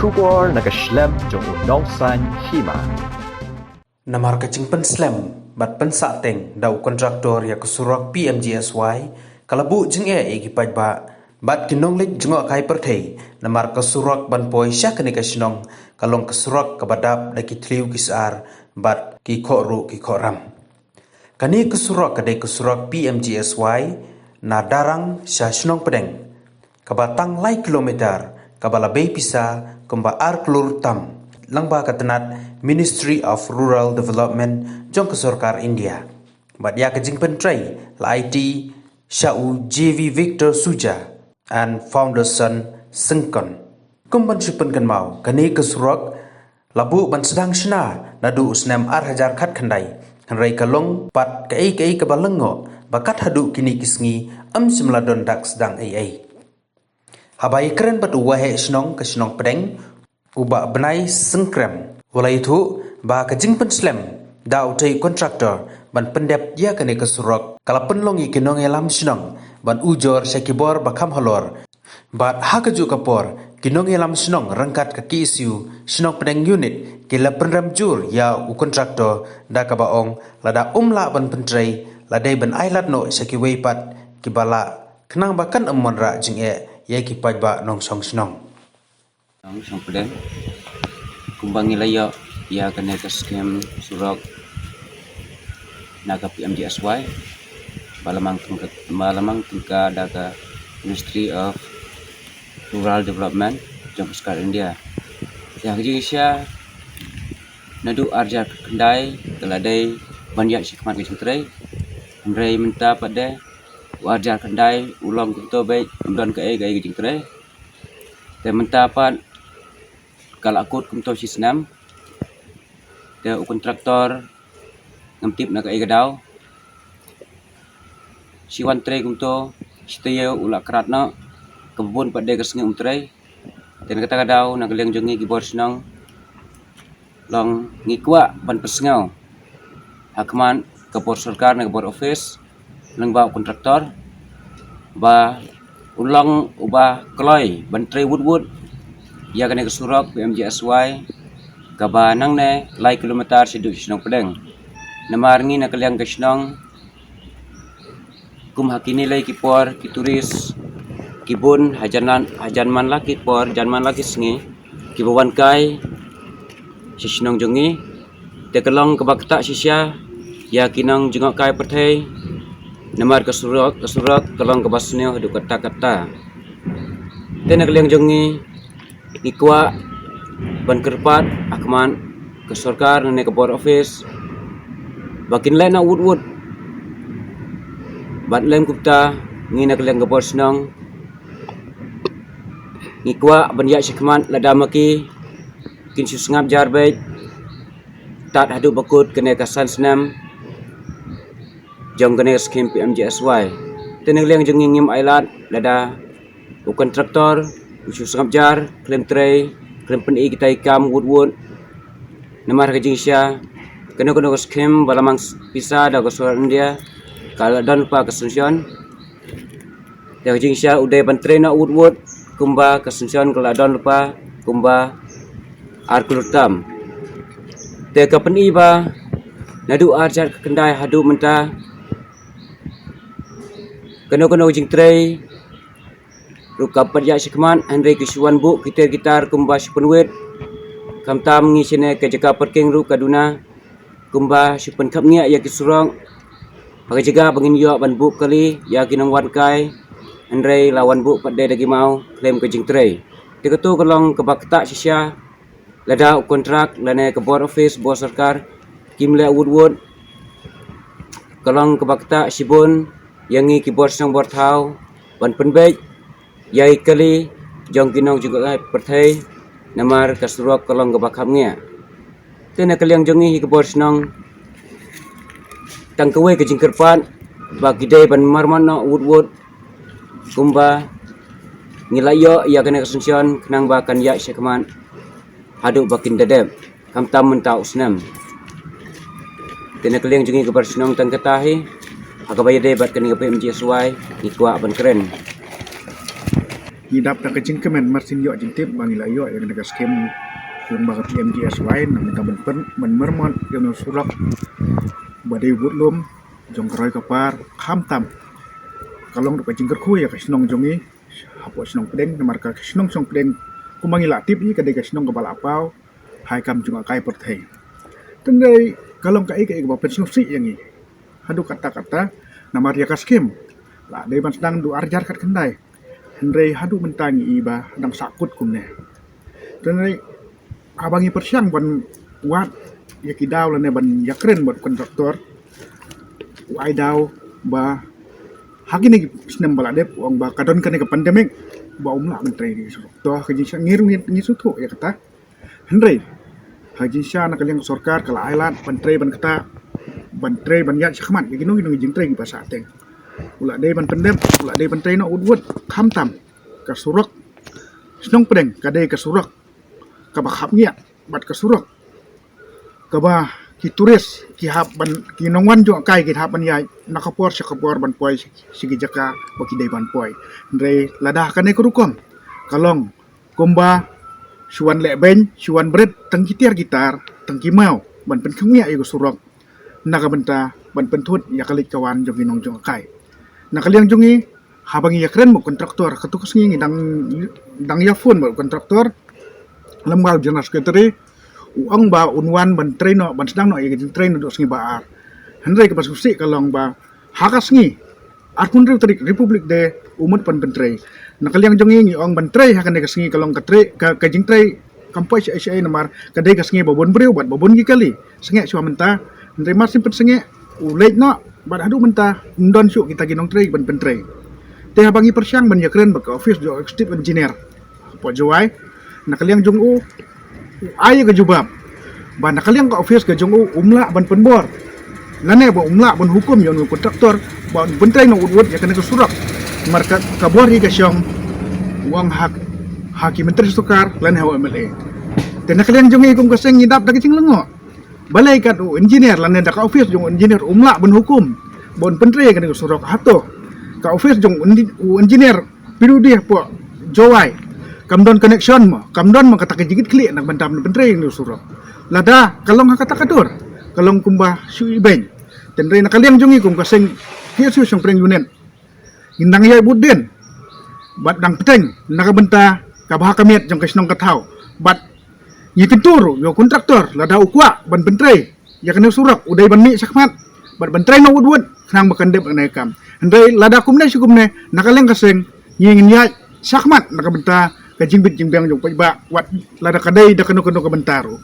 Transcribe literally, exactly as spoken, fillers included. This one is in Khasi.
Khubor na ka shlem jong u nongsan hima. Namar ka jingpynslem bad pynsahteng da u kontraktor ïa ka surok P M G S Y, ka la buh jingeh ïa ki paidbah bad ki nongleit jngohkai pyrthei, namar ka surok ban poi sha kane ka shnong ka long ka surok kaba dap da ki thliew ki sar bad ki khoh ruh ki khoh ram. Kane ka surok ka dei ka surok P M G S Y na Darrang sha shnong Pdeng, kaba tang lai kilometer, kaba la bei pisa kumba ar klur tam, lyngba ka tnat Ministry of Rural Development jong ka sorkar India. Bad ïa ka jingpyntrei la aiti sha u J V Victor Suja and Foundation Syngkon. Kum ban shu pynkynmaw, kane ka surok la buh ban sdang shna naduh u snem ar hajar khatkhyndai, hynrei ka long pat kaei kaei kaba lyngngoh, ba kat haduh kine ki sngi ym shym la don dak sdang ei ei. Haba ïakren bad u waheh shnong ka shnong Pdeng, u Bah Bnai Syngkrem, u la ïathuh ba ka jingpynslem da utei u kontraktor ban pyndep ïa kane ka surok ka la pynlong ïa ki nongïalam shnong ban ujor sha ki bor ba kham halor. Bad ha kajuh ka por, ki nongïalam shnong ryngkat ka K S U shnong Pdeng Unit ki la pynrem jur ïa u kontraktor da kaba ong, lada um lah ban pyntrei, la dei ban ailad noh sha kiwei pat kiba lah, khnang ba kan ym wanrah jingeh ïa ki paidbah nongshong shnong. Nongshong Pdeng, kumba ngi la ïoh ïa kane ka skim surok na ka P M G S Y, ba la mang tyngka, ba la mang tyngka da ka Ministry of Rural Development jong ka sorkar India. Ïa ka jingshisha, naduh ar hajar khatkhyndai ka la dei ban ïaid shakhmat ka jingtrei. Hynrei mynta pat de, u ar hajar khatkhyndai u long kumto beit, ym don kaei kaei ka jingtrei. Te mynta pat ka la kut kumto shi snem. Te u kontraktor ngam tip na kaei ka daw, shi wan trei kumto, shi taïew u la krat noh, kaba bun pat de ka sngi um trei. Te na kata ka daw, na ka liang jong ngi ki bor shnong, long ngi kwah ban pynsngew ha khmat ka bor sorkar ne ka bor office, lyngba u kontraktor, ba u long uba kloi ban trei wut wut ïa kane ka surok P M G S Y, kaba nangne lai kilometer shaduh shnong Pdeng. Namar ngi na ka liang ka shnong, kum ha kine lai ki por, ki tourist ki bun, hajan, hajan man la ki por, jan man la ki sngi, kiba wan kai sha shnong jong ngi. Te ka long kaba ktah shisha ïa ki nongjngohkai pyrthei, namar ka surok, ka surok ka long kaba sniew haduh katta katta. Te na ka liang jong ngi, ngi kwah ban kyrpad ha khmat ka sorkar ne ka bor office, ba kin leh noh wut wut. Bad lem kumta, ngi na ka liang ka bor shnong, ngi kwah ban ïaid shakhmat lada ma ki kin shu sngap jar beit tad haduh ba kut kane ka san snem jong kane ka skim P M G S Y. Te na ka liang jong ngi ngim ailad lada u kontraktor u shu sngap jar, khlem trei, khlem pyni kita ki kam wut wut. Namar ka jingshisha, kano kano ka skim ba la mang pisa da ka sorkar India, ka la don lypa ka sanction. Te ka jingshisha u dei ban trei noh wut wut kumba ka sanction ka la don lypa kumba ar klur tam. Te ka pyni ba naduh ar hajar khatkhyndai haduh mynta, kano kano ka jingtrei ruh kam pat ïaid shakhmat, hynrei ki shu wan buh kitar kitar kumba shu pynwit. Khamtam ngi shane ka jaka parking ruh ka duna, kumba shu pynkhapngiah ïa ki surok. Ha ka jaka ba ngin ïoh ban buh kali ïa ki nongwan kai, hynrei la wan buh pat de da ki maw khlem ka jingtrei. Te kato ka long kaba ktah shisha, lada u kontrak lane ka bor office, bor sorkar, kim leh wut wut, ka long kaba ktah shibun ïa ngi ki bor shnong bor thaw ban pynbeit ïa i kali jong ki nongjngohkai pyrthei, namar ka surok ka long kaba khapngiah. Te na ka liang jong ngi hi ki bor shnong, tang kawei ka jingkyrpad, ba ki dei ban marmot noh wut wut kumba ngi la ïoh ïa kane ka sanction, khnang ba kan ïaid shakhmat haduh ba kin da dep, khamtam mynta u snem. Te na ka liang jong ngi ki bor shnong, tang kata hi, ha kaba ïadei bad kane ka P M G S Y, ngi kwah ban kren. Ngi dap da ka jingkmen mar sien ïoh jingtip ba ngi la ïoh ïa kane ka skim, kum ba ka P M G S Y, namar ka ban pyn, ban mermat ïa une u surok ba dei u budlum jong ka roi ka par, khamtam ka long ruh ka jingkyrkhu ïa ka shnong jong ngi hapoh shnong Pdeng, namar ka shnong shnong Pdeng, kum ba ngi la tip ïa ka, dei ka shnong kaba la paw ha ka kam jong ka kai pyrthei. Hynrei ka long kaei kaei kaba pynsngewsih ïa ngi. Haduh katta katta, namar ïa ka skim la dei ban sdang du ar hajar khatkhyndai, hynrei haduh mynta ngi i ba dang sahkut kumne. Hynrei haba ngi pyrshang ban wad ïa ki daw lane ban ïakren bad kontraktor, u ai daw ba ha kine ki snem ba la dep, u ong ba ka don kane ka pandemic ba um lah ban trei ïa ki surok. To ka jingsngewsih ngi ruh ngi, ngi sngewthuh ïa kata. Hynrei ha ka jingshisha na ka liang ka sorkar ka la ai lad ban trei ban ktah, ban trei ban ïaid shakhmat ïa kino kino ki jingtrei kiba sah teng. U la dei ban pyndep, u la dei ban trei noh wut wut, khamtam ka surok shnong Pdeng ka dei ka surok kaba khapngiah bad ka surok kaba ki tourist ki hap ban, ki nongwan jong ka kai ki hap ban ïaid na ka por sha ka por ban poi sha ki jaka ba ki dei ban poi. Hynrei lada kane ka rukom ka long kumba shu wan leh beiñ, shu wan bret, tang ki tiar ki tar, tang ki maw ban pynkhapngiah ïa ka surok na ka bynta ban pynthut ïa ka leit ka wan jong ki nong jong ka kai. Na ka liang jong ngi, haba ngi ïakren bad kontraktor, katto ka sngi ngi dang, dang ïa phone bad kontraktor, lem bad u general secretary, u ong ba un wan ban trei noh, ban sdang noh ïa ka jingtrei naduh sngi ba ar. Hynrei kaba sngewsih ka long ba ha ka sngi arphew hynriew tarik Republic Day u mut ban pyntrei. Na ka liang jong ngi ngi ong ban trei ha kane ka sngi ka long ka trei, ka, ka jingtrei kam poi shaei shaei namar ka dei ka sngi ba bun briew bad ba bun ki kali. Sngewsih shuwa mynta, hynrei mar shu pynsngew u leit noh bad haduh mynta ym don shuh kita ki nongtrei ban pyntrei. Te haba ngi pyrshang ban ïakren bad ka office jong executive engineer hapoh Jowai, na ka liang jong u, u ai ka jubab ba na ka liang ka office ka jong u um lah ban pynbor lane ba um lah ban hukum ïa u kontraktor ba un pyntrei noh wut wut ïa kane ka surok. Namar ka, ka bor hi ka shong, u ong ha, ha ki myntri sorkar lane ha u M L A. Te na ka liang jong ngi kum ka seng ngi dap da ka jinglyngngoh. Balei kat u engineer lane da ka office jong u engineer um lah ban hukum ba un pyntrei ïa kane ka surok? Hato ka office jong u engi-, u engineer P W D hapoh Jowai kam don connection mo, kam don mo kata ka jingkitkhlieh na ka bynta ban pyntrei ïa kane ka surok? Lada ka long ha kata ka dur, ka long kumba shu ibeiñ. Hynrei na ka liang jong ngi kum ka seng K S U Shnong Pdeng Unit, ngin dang ïai bud dien bad dang bteng na ka bynta ka bha ka miat jong ka shnong ka thaw. Bad ngi kyntu ruh ïa u kontraktor, lada u kwah ban pyntrei ïa kane ka surok, u dei ban mih shakhmat bad ban trei noh wut wut khnang ba kan dep kane ka kam. Hynrei lada kumne shi kumne, na ka liang ka seng ngi ngin ïaid shakhmat na ka bynta ka jingbit jingbiang jong u paidbah, wat lada ka dei da kano kano ka bynta ruh.